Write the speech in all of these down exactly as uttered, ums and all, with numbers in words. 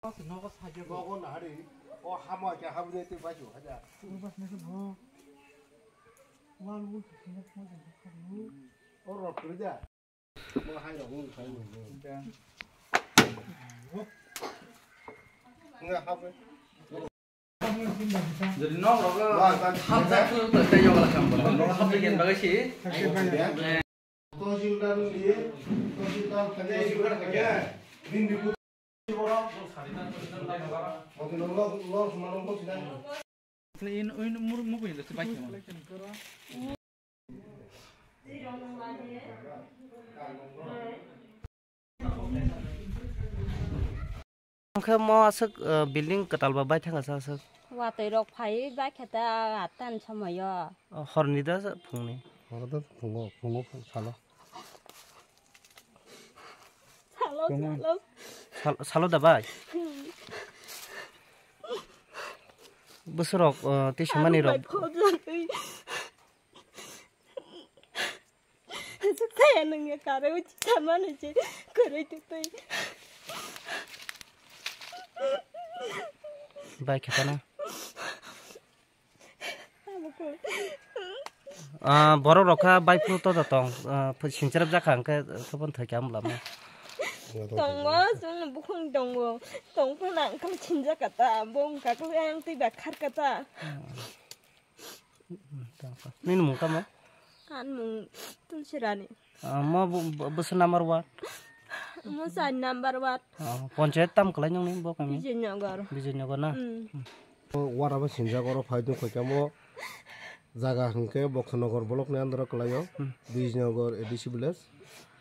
Nogo nahari, o hamo ke habri te bajo haja. O rot kuri da. Mo hai rok nung khai nung. Nga habri. Jadi nok rok hap jak tu tak tak yok lah kampung. Nok hap jak yang bagai sih. Tahsildar ni, tahsildar thani, tahsildar thani. Din di putih orang. Mungkin Allah, Allah semalam pun sudah. In, in, mur, mur, in, the bike. Hwnkhe mo aswk, uh, building kwtal ba bai thangkha sa aswk. Watwi rok phai bai khe ta atta ni somoyo. Oh, horni da phungni? Horo da phungo, phungo salo. Salo, salo. Sal-, salo da bai? Bwswrok, uh, tei samani rok. Bai phobjagwi. Saya nungya karwi chamani je kwrwi twi twi. Bai khe phano. Ah, borok rok kha bai phuru to tong, ah, sinchirap jakha hwnkhe thubun thoi khe amla mo. Tongo, chwngno bukhung tongo. Tong phano ang khe sinjak kata, bo wngkha khe ang twi ba khar kata. Nini mung tamo? Ani mung Tulsi Rani. Ah, mo bo-, bo-, bwswk number ward? Mo char number ward. Ah, panchayat tam kwlai nongni bo kami? Bijoynagar. Bijoynagar na? Hmm. Ward abo sinjak oro phai tong kha mo jaga hwnkhe Boksanagar block ni under o kwlaio. Hmm. Bijoynagar A D C village.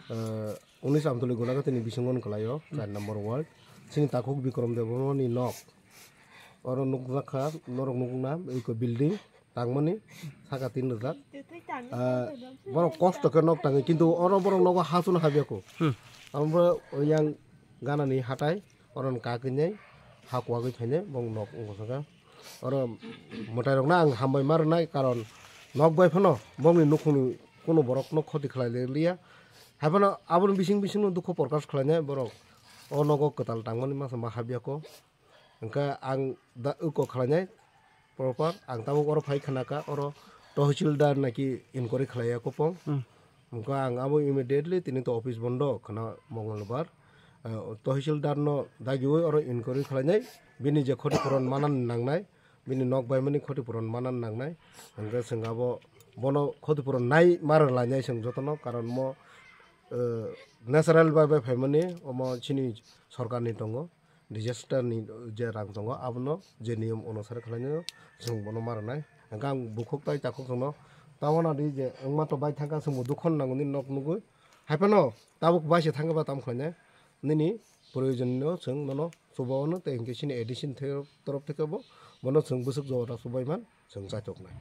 Ah, unis Amtoli Golagatini bisingo kwlaio, char number ward. Chini takhuk Bikram Debbarmani nok. Oro nukjak kha, norok nukna, eko building tangmani saka tin rijak. Ah, borok kosto khe nok tangi, kintu oro borok nogo ha chwng habya kho. Hmm. Amo yang ganani hatai, oro ni kagwi nai, ha kwagwi phainai, bong nok wngkha saka. Oro mwtai rokno ang hambai ma rwnai, karon nok bai phano bongni nukhungni kuno borokno khoti khlai liya. Hai phano aboni bising bisingno dukhu prokash khlainai borok. O nogo kwtal tangmani masa ma habya kho. Hwnkhe ang da, uko khlainai proper, ang tabuk oro phai khna kha, oro tahsildar naki inquiry khlaiya kopong. Hmm. Hwnkhe ang abo immediately tini to office bondo khna Mongolbar. Eh, tahsildar no dagiwi oro inquiry khlainai, bini je khoti puron manan nangnai, bini nok baimani khoti puron manan nangnai. Hwnkhe chwng abo bono khoti puron nai ma rwlainai chwng jotono, karon mo, eh, natural bai bai phaimani, omo chini sorkarni tongo. Disaster ni je rang tongo, abono je niyom onusare khlainai, chwng bono ma rwnai. Hwnkhe ang bukhuk tai takhuk chwngno tamo nadi je wngma to bai thangkha, chwngbo dukho nango nini nok nugwi. Hai phano tabuk bai se thangkha ba tamo khlainai, nini proyojon no chwng nono chuba ono, tei hinkhe chini A D C ni torof theke bo bono chwng bwswk jora chubai man chwng chaitok nai.